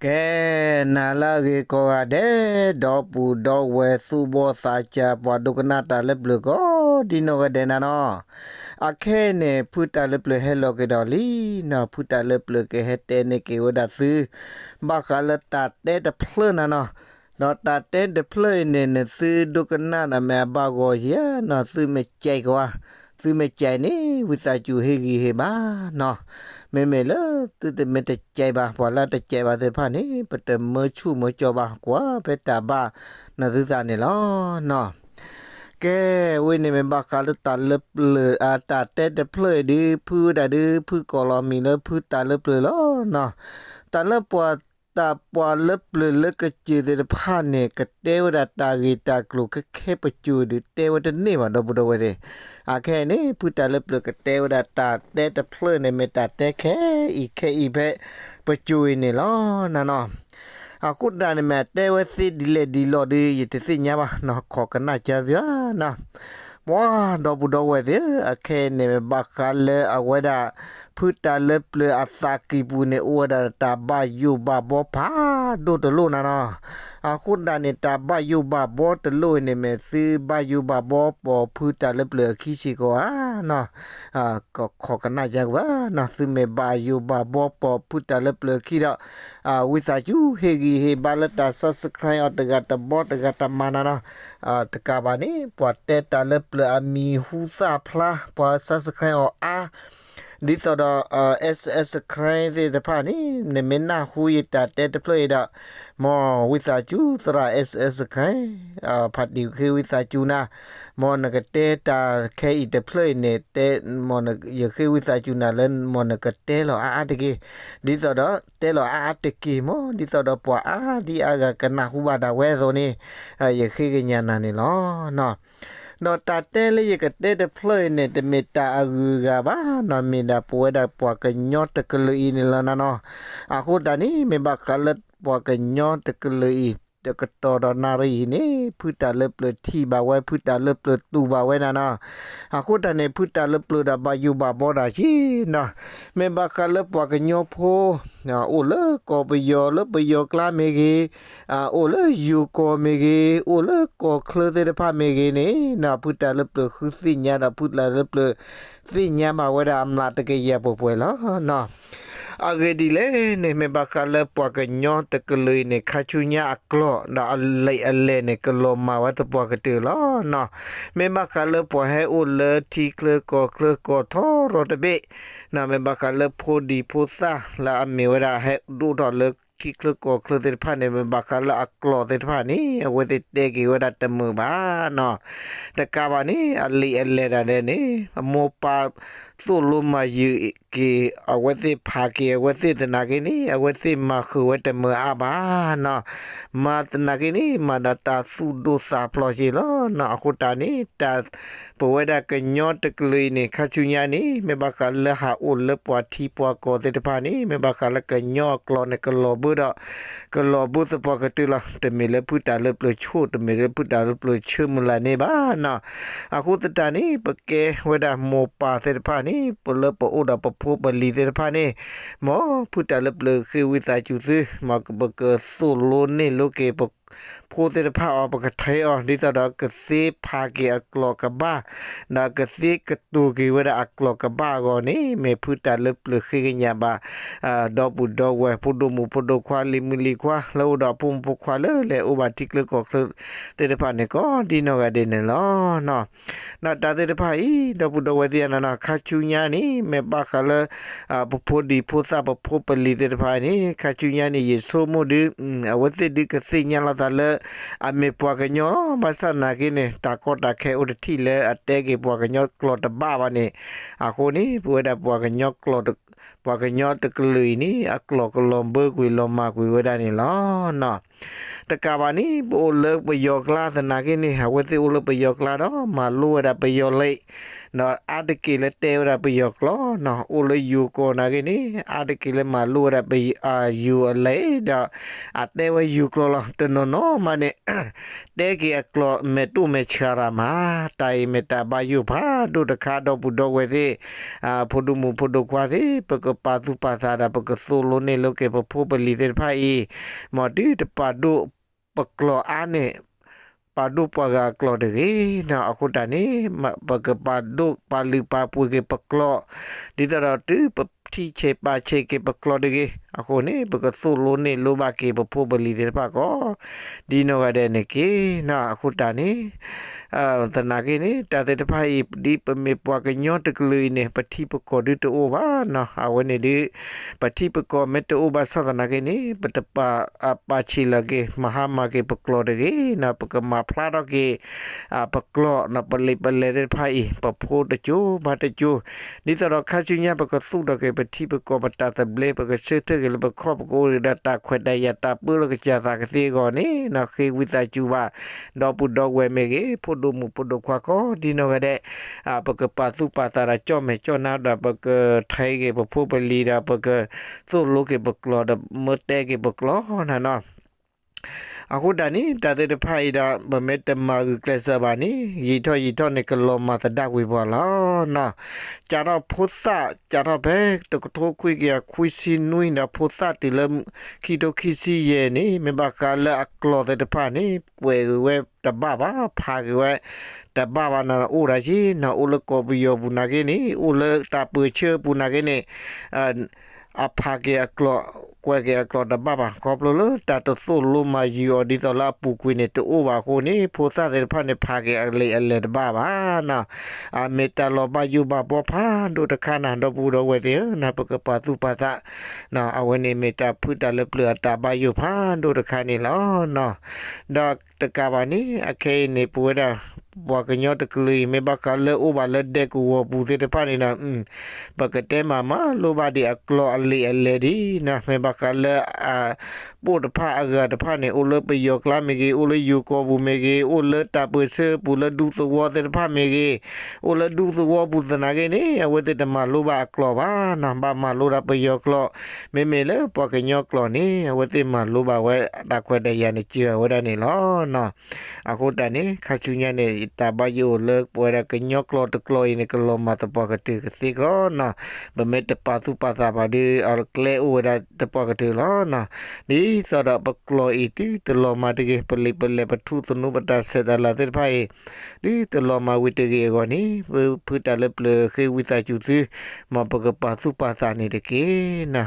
ကဲ, နၤလၢအဂ့ၤကိးဂၤဒဲး, ဒီပုၢ်ဒီဝဲၢ်သူၣ်ဘီၣ်သးစၢ် ပှၤဒိကနၣ်တၢ်လၢပျၢၤကိးဒ်နီၢ်ဂၤဒဲးန့ၣ်နီၤ, အခဲအံၤန့ၣ် ဖုတၢ်လၢပျၢၤဟဲလီၤက့ၤဒီးလံနီၤ, ဖုတၢ်လၢပျၢၤကဟဲတဲန့ၢ်က့ၤဝဲဒၣ်သု ဘၣ်ဃးလၢတၢ်တဲတဖျၢၣ်န့ၣ်နီၤ, ဒီးတၢ်တဲတဖျၢၣ်အံၤန့ၣ် နသုဒိကနၣ်ဒီးမ့ၢ်အဘၣ်ဂီၤယဲနီၤ, သုမ့ၢ်ကဲကဝါ, သုမ့ၢ်ကဲန့ၣ် ဝံသးစူၤဟ့ၣ်ဂံၢ်ဟ့ၣ်ဘါနီၤ, မ့မ့ၢ်လၢသုတမ့ၢ်တကဲဘၣ်, ပှၤလၢတကဲဘၣ်သ့ၣ်တဖၣ်န့ၣ် ပတမၢဆူၣ်မၢကၠီဘၣ်, ကွၢ်ဖဲတၢ်ဘၣ်နသုသးန့ၣ်လီၤနီၤ. ကဲ, ဝဲန့ၣ်မ့ၢ်ဘၣ်ဃးလၢတၢ်လၢပျၢၤ, တၢ်တဲတဖျၢၣ်အံၤဒုး ဖုဝဲဒၣ်ဒုး ဖုကိးလီၤမံၤလၢဖုတၢ်လၢပျၢၤလီၤနီၤ. တၢ်လၢပှၤ, တၢ်ပှၤလၢပျၢၤလၢကစၢၢ်သ့ၣ်တဖၣ်န့ၣ် ကတဲဝဲဒၣ်တၢ်ဂ့ၢ်တၢ်ကျိၤခဲခဲပစိၤဒုး တဲဝဲတန့ၢ်ဘၣ် ဒီပုၢ်ဒီဝဲၢ်သ့ၣ်. အခဲအံၤန့ၣ် ဖုတၢ်လၢပျၢၤကတဲဝဲဒၣ်တၢ်တဲတဖျၢၣ်န့ၣ် မ့ၢ်တၢ်တဲခဲအံၤခဲအံၤဖဲပစိၤအံၤန့ၣ်လီၤ နနီၤ. အဃိတၢ်န့ၣ်မ့ၢ်အတဲဝဲသ့ဒ်လဲၣ်ဒ်လဲၣ်ဒုး ယတသ့ၣ်ညါဘၣ်နီၤ, ခိးကနၣ်ကၢဘၣ်နီၤ. ပှၤဒီပုၢ်ဒီဝဲၢ်သ့ၣ်ဧၢ, အခဲအံၤန့ၣ်မ့ၢ်ဘၣ်ဃးလၢအဝဲဒၣ် ဖုတၢ်လၢပျၢၤအသးကံၢ်ပူၤန့ၣ် အိၣ်ဝဲဒၣ်တၢ်ဘၣ်ယိၣ်ဘၣ်ဘီဖးဒိၣ်တလိၣ်နနီၤ. အဃိတၢ်န့ၣ် တၢ်ဘၣ်ယိၣ်ဘၣ်ဘီတလိၣ်အံၤန့ၣ်မ့ၢ်သုဘၣ်ယိၣ်ဘၣ်ဘီပိာ်ဖုတၢ်လၢပျၢၤအခံစ့ၢ်ကီးဧါနီၤ. ခိးကနၣ်ကၢဘၣ်နီၤ, သုမ့ၢ်ဘၣ်ယိၣ်ဘၣ်ဘီပိာ်ဖုတၢ်လၢပျၢၤအခံဒီး ဝံသးစူၤဟ့ၣ်ဂံၢ်ဟ့ၣ်ဘါလၢတၢ် subscribe အီၤတဂၤတဘီတဂၤတမၤနၤနီၤ. တကးဘၣ်န့ၣ် ပှၤတဲတၢ်လၢပျၢၤအမံၤဟူသၣ်ဖျါ ပှၤ subscribe အီၤအါ ဒ်သိးဒီး subscribe သ့ၣ်တဖၣ်န့ၣ် နမ့ၢ်နၢ်ဟူယတၢ်တဲတဖျၢၣ်အံၤဒီး မ်ဝံသးစူၤသရၣ် subscribe ဖးတံၢ်ဃ့ဝံသးစူၤနၤ, မ်နကတဲတၢ်ခဲအံၤတဖျၢၣ်အံၤန့ၣ် တဲ, မ်ယဃ့ဝံသးစူၤနၤလၢ မ်နကတဲလီၤအါအါတက့ၢ်, ဒ်သိးဒီး တဲလီၤအါအါတက့ၢ် မ်ဒ်သိးဒီးပှၤအါဒံအါဂၤကနၢ်ဟူဘၣ်ဒၣ်ဝဲအသိးန့ၣ် ယဃ့ကညးနၤန့ၣ်လီၤ. ဒီးတၢ်တဲလၢယကတဲတဖျၢၣ်အံၤန့ၣ် တမ့ၢ်တၢ်အဂုၤအဂၤဘၣ်နီၤ, မ့ၢ်ဒၣ်ပဝဲဒၣ်ပှၤကညီတကလုာ်အံၤန့ၣ်လီၤနနီၤ. အဃိတၢ်န့ၣ် မ့ၢ်ဘၣ်ဃးလၢပှၤကညီတကလုာ်အံၤ တကတီၢ်ဒီးနၣ်ရံၣ်အံၤန့ၣ် ဖုတၢ်လၢပျၢၤထံၣ်ဘၣ်ဝဲ ဖုတၢ်လၢပျၢၤတူၢ်ဘၣ်ဝဲနနီၤ. အဃိတၢ်န့ၣ် ဖုတၢ်လၢပျၢၤဒီးဘၣ်ယိၣ်ဘၣ်ဘီတၢ်က့နီၤ, မ့ၢ်ဘၣ်ဃးလၢပှၤကညီဖိ အိၣ်လၢကီၢ်ပယီၤ လၢပယီၤကျါမ့ၢ်ဂ့ၤ, အိၣ်လၢယိၤကီၢ်မ့ၢ်ဂ့ၤ, အိၣ်လၢကီၢ်ချၢသ့ၣ်တဖၣ်မ့ၢ်ဂ့ၤန့ၣ် ဖုတၢ်လၢပျၢၤဃုသ့ၣ်ညါဒီး ဖုတၢ်လၢပျၢၤသ့ၣ်ညါဘၣ်ဝဲဒၣ်အမျးတကယၤပှဲၤပှဲၤလီၤနီၤ. အဂ့ၢ်ဒ်လဲၣ်န့ၣ် မ့ၢ်ဘၣ်ဃးလၢပှၤကညီတကလုာ်အံၤန့ၣ် ခါဆူညါအကျိာ် ဒီးအလံာ်အလဲၢ်န့ၣ် ကလီၤမၢ်ဝဲသပှၢ်ကတၢၢ်လီၤနီၤ. မ့ၢ်ဘၣ်ဃးလၢပှၤဟဲအိၣ်လၢထံချၢကီၢ်ချၢကီၢ်ထီရီတဘ့ၣ် မ့ၢ်ဘၣ်ဃးလၢဖိဒံဖိသၣ်လၢအမ့ၢ်ဝဲဒၣ် ဟဲဒိၣ်ထီၣ်လၢထံချၢကီၢ်ချၢသ့ၣ်တဖၣ်န့ၣ် မ့ၢ်ဘၣ်ဃးလၢအကျိာ်သ့ၣ်တဖၣ်န့ၣ် အဝဲသ့ၣ်တဲက့ၤဝဲဒၣ်တမုာ်ဘၣ်နီၤ. တကးဘၣ်န့ၣ် အလံာ်အလဲၢ်ဒၣ်လဲာ်န့ၣ် အမိၢ်ပၢ်သိၣ်လိမၤယုာ်က့ၤ အဝဲသ့ၣ်ဖးက့ၤအဝဲသ့ၣ်သနာ်က့န့ၣ် အဝဲသ့ၣ်မၤဃုာ်ဝဲတမုာ်အါဘၣ်နီၤ. မၤသနာ်က့န့ၣ် မၤဒီးတၢ်သူၣ်ဒိၣ်သးဖျိးက့ၤလီၤနီၤ. အဃိတၢ်န့ၣ် တၢ် ပဝဲဒၣ်ကညီတကလုာ်အံၤန့ၣ် ခါဆူညါန့ၣ် မ့ၢ်ဘၣ်ဃးလၢဟးအိၣ်လၢပှၤထံပှၤကီၢ်သ့ၣ်တဖၣ်န့ၣ် မ့ၢ်ဘၣ်ဃးလၢကညီအကျိာ်န့ၣ် ကလီၤဘၢဒီး ကလီၤဘၢသပှၢ်ကတၢၢ်လီၤ. တမ့ၢ်လၢဖုတၢ်လၢပျၢၤဆိၣ် တမ့ၢ်လၢဖုတၢ်လၢပျၢၤဆၢမုၢ်လၢ်န့ၣ်ဘၣ်နီၤ. အဃိသတးန့ၣ် ပကဲဝဲဒၣ်မိၢ်ပၢ်သ့ၣ်တဖၣ်န့ၣ် ပလၢပအိၣ်ဒီးပဖိပလံၤသ့ၣ်တဖၣ်န့ၣ် မ်ဖုတၢ်လၢပျၢၤဃ့ဝံသးစူၤသု မ်ပကသိၣ်လိန့ၢ်လိက့ၤပ ဖိသ့ၣ်တဖၣ်အီၤ ပကထဲအီၤ ဒ်သိးဒီးကသ့ဖးက့ၤအကျိာ်ကဘၣ် ဒီးကသ့ကတိၤက့ၤဝဲဒၣ်အကျိာ်ကဘၣ်အဂီၢ်န့ၣ် မ့ၢ်ဖုတၢ်လၢပျၢၤဃ့ကညးဘၣ် ဒီပုၢ်ဒီဝဲၢ် ဖိဒိၣ်မုၣ်ဖိဒိၣ်ခွါ လံၤမုၣ်လံၤခွါ လၢအိၣ်ဒီးအဖိမုၣ်ဖိခွါလၢလဲၤအိၣ်ဘၣ်ထံချၢကီၢ်ချၢသ့ၣ်တဖၣ်န့ၣ် ကိးဒ်နီၢ်ဂၤဒဲးန့ၣ်လီၤ. ဒီးတၢ်သ့ၣ်တဖၣ်အံၤ ဒီပုၢ်ဒီဝဲၢ်သ့ၣ်အနၤနီၤ ခါဆူညါန့ၣ် မ့ၢ်ဘၣ်ဃးလၢ ပဖိဒံဖိသၣ်ပဖိပလံၤသ့ၣ်တဖၣ်န့ၣ် ခါဆူညါန့ၣ် ယဆိကမိၣ်ဒုး အဝဲသ့ၣ်ဒုးကသ့ၣ်ညါလိာ်သးလၢ အမ့ၢ်ပှၤကညီလီၤ. ဘၣ်ဆၣ်သနာ်က့န့ၣ် တၢ်ကီတၢ်ခဲအိၣ်တထံၣ်လၢအတဲက့ၤပှၤကညီကျိာ်တဘၣ်ဘၣ်န့ၣ် အဃိန့ၣ် ပဝဲဒၣ်ပှၤကညီကျိာ် ပှၤကညီတကလုာ်အံၤန့ၣ် အကျိာ်ကလီၤဘၢကွံာ်လီၤမၢ်ကွံာ်ဝဲဒၣ်န့ၣ်လီၤ. တကးဘၣ်န့ၣ် ပအိၣ်လၢပယီၤကျါသနာ်က့န့ၣ် အဝဲသ့ၣ်အိၣ်လၢပယီၤကျါဒီး မၤလိဝဲဒၣ်ပယီၤလံာ် ဒီးအါတက့ၢ်လၢတဲဝဲဒၣ်ပယီၤကျိာ်နီၤ, အိၣ်လၢယိၤကီၢ်နာ်က့န့ၣ် အါတက့ၢ်လၢမၤလိဝဲဒၣ်ပယိၤအလံာ်ဒီး အတဲဝဲယိၤကျိာ်လီၤ. တနီၤနီၤမးန့ၣ် တဲက့ၤအကျိာ်မဲာ်တိၢ်မဲာ်ဆှးရၤမး, တၢ်အံၤမ့ၢ်တၢ်ဘၣ်ယိၣ်ဖးဒိၣ်တခါ ဒီပုၢ်ဒီဝဲၢ်သ့ၣ် ဖိဒိၣ်မုၣ်ဖိဒိၣ်ခွါသ့ၣ် ပကပာ်သူၣ်ပာ်သးဒီး ပကသိၣ်လိနဲၣ်လိက့ၤပဖိပလံၤသ့ၣ်တဖၣ်အံၤ, မ်တုၤတပာ်ဒိၣ်ပကျိာ်အါန့ၣ် ပာ်ဒိၣ်ပှၤဂၤအကျိာ်တဂ့ၤနီၤ. အဃိတၢ်န့ၣ် ပကပာ်ဒိၣ်ပာ်လုၢ်ပာ်ပှ့ၤက့ၤပကျိာ် ဒ်သိးဒီးတုၤပထံၣ်ဆဲးပာ်ဆဲးက့ၤပကျိာ်တဂ့ၤ. အဃိန့ၣ် ပကသိၣ်လိနဲၣ်လိဘၣ်က့ၤပဖိပလံၤသ့ၣ်တဖၣ်ကီး ဒ်နီၢ်ဂၤဒဲးန့ၣ်က့ၤနီၤ. အဃိတၢ်န့ၣ် သနာ်က့န့ၣ် တၢ်သ့ၣ်တဖၣ်အံၤ ဒ်ပမ့ၢ်ပှၤကညီတကလုာ်အံၤန့ၣ် ပထံပကီၢ်ဒုးတအိၣ်ဘၣ်နီၤ. အဝဲန့ၣ်ဒုး ပထံပကီၢ်မ့ၢ်တအိၣ်ဘၣ်ဆၣ်သနာ်က့န့ၣ် ပတပာ် ပာ်ဆံးလီၤက့ၤ မၤဟါမၢ်က့ၤပကျိာ်တဂ့ၤနီၤ. ပကမၤဖျါထီၣ်က့ၤ ပကျိာ်နီၤ ပလံာ်ပလဲၢ်သ့ၣ်တဖၣ်အံၤ ပဖိတစိၤဘၣ်တစိၤ ဒ်သိးဒီးခါဆူညါပကသူၣ်ထီၣ်က့ၤပထံပကီၢ်ပတၢ်သဘျ့ ပကဆၢထၢၣ်က့ၤလၢပခီၣ် ပကအိၣ်ဒီးတၢ်ခွဲးတၢ်ယာ်တၢ်ပၢလီၤကစၢ်သးကသ့အဂီၢ်န့ၣ်နီၤ ဃ့ဝံသးစူၤဘၣ် ဒီပုၢ်ဒီဝဲၢ်မ့ၢ်ဂ့ၤ ဖိဒိၣ်မုၣ်ဖိဒိၣ်ခွါကီး ဒ်နီၢ်ဂၤဒဲး ပကပာ်သူၣ်ပာ်သးဒီးကၠီၣ်မဲာ်ကၠီၣ်နါဒီး ပကထဲက့ၤပဖိပလံၤဒီး ပကသိၣ်လိက့ၤပကျိာ်ဒီး မ့ၢ်တဲက့ၤပကျိာ်နၤနီၤ. အဃိတၢ်န့ၣ် တၢ်သ့ၣ်တဖၣ်အံၤဒီး ပမ့ၢ်တမၤဂုာ်ကျဲးစၢးဘၣ်န့ၣ် ယံာ်ထီၣ်ယံာ်ထီၣ်န့ၣ် ကလီၤမၢ်သဒၣ်ဝံၤပှၤလီၤနီၤ. စးထီၣ်ဖိသၣ် စးထီၣ်ဖဲ တကထိခွံကယၤခွံဆံနွံဒီး ဖိသၣ်တုၤလၢ ခံကထိခံဆံယဲၢ်န့ၣ် မ့ၢ်ဘၣ်ဃးလၢအကျိာ်သ့ၣ်တဖၣ်န့ၣ် ကွဲးက့ၤဝဲတဘၣ်ဘၣ် ဖးက့ၤဝဲတဘၣ်ဘၣ်နီၤ. အိၣ်ဒၣ်က့နီၤ အိၣ်လၢကီၢ်ပယီၤပူၤနာ်က့န့ၣ် အိၣ်လၢတၢ်ပၢၢ်ဆၢပူၤနာ်က့န့ၣ် အဖးက့ၤအကျိာ် ကွဲးက့ၤအကျိာ်တဘၣ်ဘၣ် ခီဖျိလၢတၢ်တသိၣ်လိမၤယုၤအီၤဒ်သိးလၢအပူၤကွံာ်န့ၣ် တအိၣ်ဘၣ်အဃိန့ၣ် ဖိသၣ်သ့ၣ်တဖၣ်န့ၣ် ဖးက့ၤအလံာ်အလဲၢ်တဘၣ်ဘၣ်နီၤ. အမ့ၢ်တၢ်လီၤဘၣ်ယိၣ်ဘၣ်ဘှီဖးဒိၣ်တခါနၤ ဒီပုၢ်ဒီဝဲၢ်သ့ၣ်ဧၢ, ပကပာ်သူၣ်ပာ်သး အဝဲန့ၣ်မ့ၢ်တၢ်ဖုတၢ်လၢပျၢၤအတၢ်ဘၣ်ယိၣ်ဖးဒိၣ်တခါန့ၣ်လီၤ. ဒီးတကးဘၣ်န့ၣ် အခဲအံၤန့ၣ် ပဝဲဒၣ် ပှၤကညီတကလုာ်အံၤ မ့ၢ်ဘၣ်ဃးလၢအိၣ်ဘၣ်လၢဒဲကဝီၤပူၤသ့ၣ်တဖၣ်န့ၣ်ဒီး ပကတဲမၤမၤလိဘၣ်ဒံးအကျိာ်အလံာ်အလဲၢ်ဒံးနီၤ. မ့ၢ်ဘၣ်ဃးလၢ ပိာ်တဖၣ်အဂၤတဖၣ်န့ၣ် အိၣ်လၢပယီၤကျါမ့ၢ်ဂ့ၤ, အိၣ်လၢယိၤကီၢ်ပူၤမ့ၢ်ဂ့ၤ, အိၣ်လၢတၢ်ပၢၢ်ဆၢပူၤလၢဒူသဝီသ့ၣ်တဖၣ်မ့ၢ်ဂ့ၤ, အိၣ်လၢဒူသဝီပူၤသနာ်က့န့ၣ် အဝဲသ့ၣ်တမၤလိဘၣ်အကျိာ်ဘၣ်နီၤ, ဘၣ်မၤလိဒၣ်ပယီၤကျိာ်, မ့မ့ၢ်လၢပှၤကညီကျိာ်န့ၣ် အဝဲသ့ၣ်မၤလိဘၣ်ဝဲတၢ်ခွဲးတၢ်ယာ်န့ၣ် စၢၤဝဲဒၣ်န့ၣ်လီၤ. အဃိတၢ်န့ၣ် ခါဆူညါန့ၣ် တၢ်ဘၣ်ယိၣ်အိၣ်လၢပဝဲဒၣ်ကညီကျိာ်တကျိာ်အံၤန့ၣ် ကလီၤမၢ်သပှၢ်ကတၢၢ်ကသ့ကလီနီၤ, ပမ့ၢ်တပာ်သူၣ်ပာ်သးဘၣ်ဒီး အကျဲအိၣ်ဝဲဒၣ်သပှၢ်ကတၢၢ်လီၤနီၤ. ဒ်သိးဒီးပကျိာ်အံၤ တုၤတလီၤမၢ်တဂ့ၤ, ပလံာ်ပလဲၢ်ပထူသနူပတၢ်ဆဲးတၢ်လၤသ့ၣ်တဖၣ်အံၤ တုၤတလီၤမၢ်ဝံၤတဂ့ၤအဂီၢ်န့ၣ် ပဖုတၢ်လၢပျၢၤဃ့ဝံသးစူၤသု, မ်ပကပာ်သူၣ်ပာ်သးန့ၣ်တက့ၢ်နီၤ.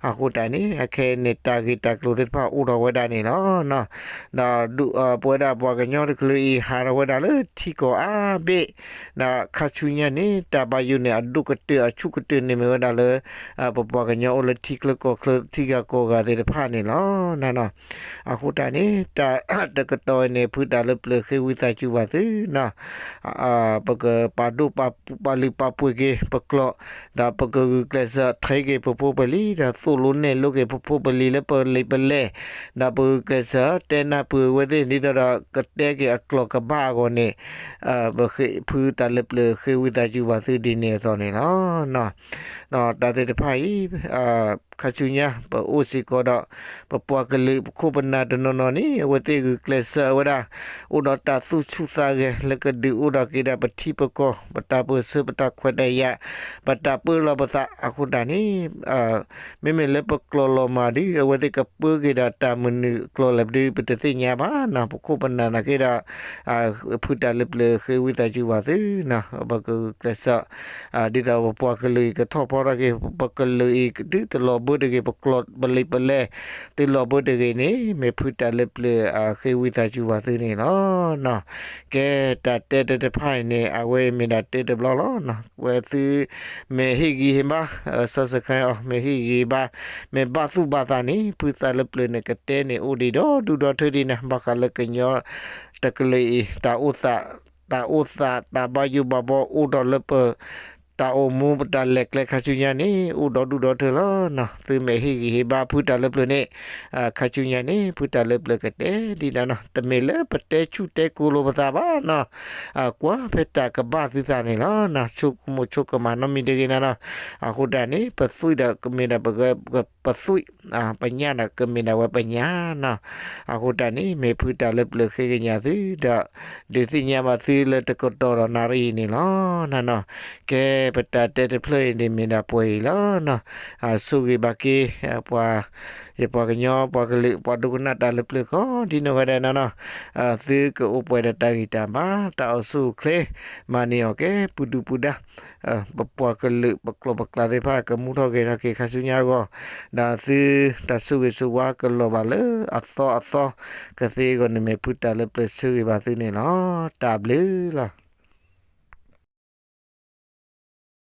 အဃိတၢ်န့ၣ် အခဲအံၤန့ၣ် တၢ်ဂ့ၢ်တၢ်ကျိၤသ့ၣ်တဖၣ်အိၣ်ထီၣ်ဝဲဒၣ်န့ၣ်လီၤ. ဒီးပဝဲဒၣ်ပှၤကညီတကလုာ်အံၤ ဟးထီၣ်ဝဲဒၣ်လၢထံကီၢ်အါဘ့ၣ်, ဒီးခါဆူညါန့ၣ် တၢ်ဘၣ်ယိၣ်န့ၣ် အဒိၣ်ကတၢၢ်အဆူၣ်ကတၢၢ်န့ၣ်မ့ၢ်ဝဲဒၣ်လၢ ပပှၤကညီအိၣ်လၢထံချၢကီၢ်ချၢ ထံဂၤကီၢ်ဂၤသ့ၣ်တဖၣ်န့ၣ်လီၤ. အဃိတၢ်န့ၣ် တၢ်တကတီၢ်အံၤန့ၣ် ဖုတၢ်လၢပျၢၤဃ့ဝံသးစူၤဘၣ်သုနီၤ, ပကပာ်ဒိၣ်ပာ်လုၢ်ပာ်ပှ့ၤက့ၤပကျိာ်, ဒီးပကဂုာ်ကျဲးစၢးထဲက့ၤပဖိပလံၤ ဒီးသိၣ်လိနဲၣ်လိက့ၤပဖိပလံၤလၢပလံာ်ပလဲၢ်, ဒီးပဂုာ်ကျဲးစၢးတဲနၢ်ပၢၢ်အဝဲသ့ၣ် ဒ်သိးဒီးကတဲက့ၤအကျိာ်ကဘၣ်အဂီၢ်န့ၣ် ပဃ့ဖုတၢ်လၢပျၢၤဃ့ဝံသးစူၤဘၣ်သုဒ်န့ၣ်အသိးန့ၣ်လီၤ. တၢ်သ့ၣ်တဖၣ်အံၤ ခါဆူညါ ပအိၣ်စ့ၢ်ကီးဒီး ပပှၤကလုာ် ပခိၣ်ပနၢ်တနီၤနီၤန့ၣ် အဝဲသ့ၣ်ဂုာ်ကျဲးစၢးဝဲဒၣ် အိၣ်ဒီးတၢ်သူၣ်ဆူၣ်သးဂဲၤ လၢကဒုးအိၣ်ထီၣ်က့ၤဒၣ်ပထံပကီၢ် ပတၢ်ပၢၢ်ဆၢ ပတၢ်ခွဲးတၢ်ယာ် ပတၢ်ပၢလီၤပသးအဃိတၢ်န့ၣ် မ့မ့ၢ်လၢပကျိာ်လီၤမၢ်ဒီး အဝဲသ့ၣ်ကပၢက့ၤဒီးတၢ်မနုၤကျိာ်လဲၣ်ဒုး ပတသ့ၣ်ညါဘၣ်နီၤ. ပခိၣ်ပနၢ်နာ်က့ဒီး ဖုတၢ်လၢပျၢၤဃ့ဝံသးစူၤဘၣ်သုနီၤ, ပကဂုာ်ကျဲးစၢး ဒ်သိးပပှၤကလုာ်အံၤကထီၣ်ဖီထီၣ်က့ၤ ပကလုာ်အံၤ ဒုးတလီၤဘၢတဂ့ၤ ပကျိာ်ပလံာ်ပလဲၢ် ဒုးလီၤဘၢတဂ့ၤန့ၣ် မ့ၢ်ဖုတၢ်လၢပျၢၤဃ့ဝံသးစူၤဘၣ်သုန့ၣ်လီၤ. ကဲ တၢ်တဲတၢ်တဖၣ်အံၤန့ၣ် အဝဲမ့ၢ်ဒၣ်တဲတဘျီလီၤ. ဝဲသုမ့ၢ်ဟ့ၣ်ဂံၢ်ဟ့ၣ်ဘါ subscribe အီၤ မ့ၢ်ဟ့ၣ်ဂံၢ်ဟ့ၣ်ဘါ မ့ၢ်ဘၣ်သူၣ်ဘၣ်သးန့ၣ် ဖုတၢ်လၢပျၢၤန့ၣ် ကတဲန့ၣ်အိၣ်ဒံးဒီဒူၣ်ဒီထၢဒံးနၤ ဘၣ်ဃးလၢကညီတကလုာ်အံၤ တၢ်အိၣ်သး တၢ်အိၣ်သး တၢ်ဘၣ်ယိၣ်ဘၣ်ဘှီအိၣ်ဒီးလၢပ တၢ်အိၣ်မူပတၢ်လဲၤကျဲခါဆူညါန့ၣ် အိၣ်ဒီဒူၣ်ဒီထၢလီၤနီၤ. သုမ့ၢ်ဟ့ၣ်ဂံၢ်ဟ့ၣ်ဘါဖုတၢ်လၢပျၢၤန့ၣ် ခါဆူညါန့ၣ် ဖုတၢ်လၢပျၢၤကတဲဒ်နီၤနီၤ. တမ့ၢ်လၢပတဲဆူၣ်တဲကိၤလိာ်ပသးဘၣ်နီၤ. ကွၢ်ဖဲတၢ်ကဘၣ်သုသးန့ၣ်လီၤနီၤ. ဆိကမိၣ်ဆိကမးနီတမံၤတဂ့ၤနီၤနီၤ. အဃိတၢ်န့ၣ် ပသွံၣ်ဒီးကမ့ၢ်ဒၣ်ပဂဲၤ ပသွံၣ်, ပညၣ်ဒီးကမ့ၢ်ဒၣ်ဝဲပညၣ်နီၤ. အဃိတၢ်န့ၣ် မ့ၢ်ဖုတၢ်လၢပျၢၤဃ့ကညးသုဒီး ဒုးသ့ၣ်ညါဘၣ်သုလၢတကတီၢ်ဒီးနၣ်ရံၣ်အံၤန့ၣ်လီၤနီၤနီၤ. ကဲ ပတၢ်တဲတဖျၢၣ်အံၤန့ၣ်မ့ၢ်ဒၣ်ပှဲၤအံၤလီၤနီၤ. ဆိၣ်ဂ့ၤဘၣ်က့ၤ ပှၤ ယပှၤကညီ ပှၤကလုာ် ပှၤဒိကနၣ်တၢ်လၢပျၢၤကိးဒ်နီၢ်ဂၤဒဲးနီၤနီၤ. သုကအိၣ်ပှဲၤဒီးတၢ်ဂံၢ်တၢ်ဘါ တၢ်အိၣ်ဆူၣ်အိၣ်ချ့ မၤန့ၢ်အီၣ်ကဲ ပူၤဒုၣ်ပူၤဒါ ပပှၤကလုာ် ပကျိာ်ပကျါသ့ၣ်တဖၣ် ကမူထီၣ်ဂဲၤထီၣ်က့ၤခါဆူညါအဂီၢ်, ဒီးသုတၢ်ဆိၣ်ဂ့ၤဆိၣ်ဝါကလီၤဘၣ်လၢအသီအသီကသ့အဂီၢ်န့ၣ် မ့ၢ်ဖုတၢ်လၢပျၢၤဆိၣ်ဂ့ၤဘၣ်သုန့ၣ်လီၤ. တၢ်ဘျုးလီၤ.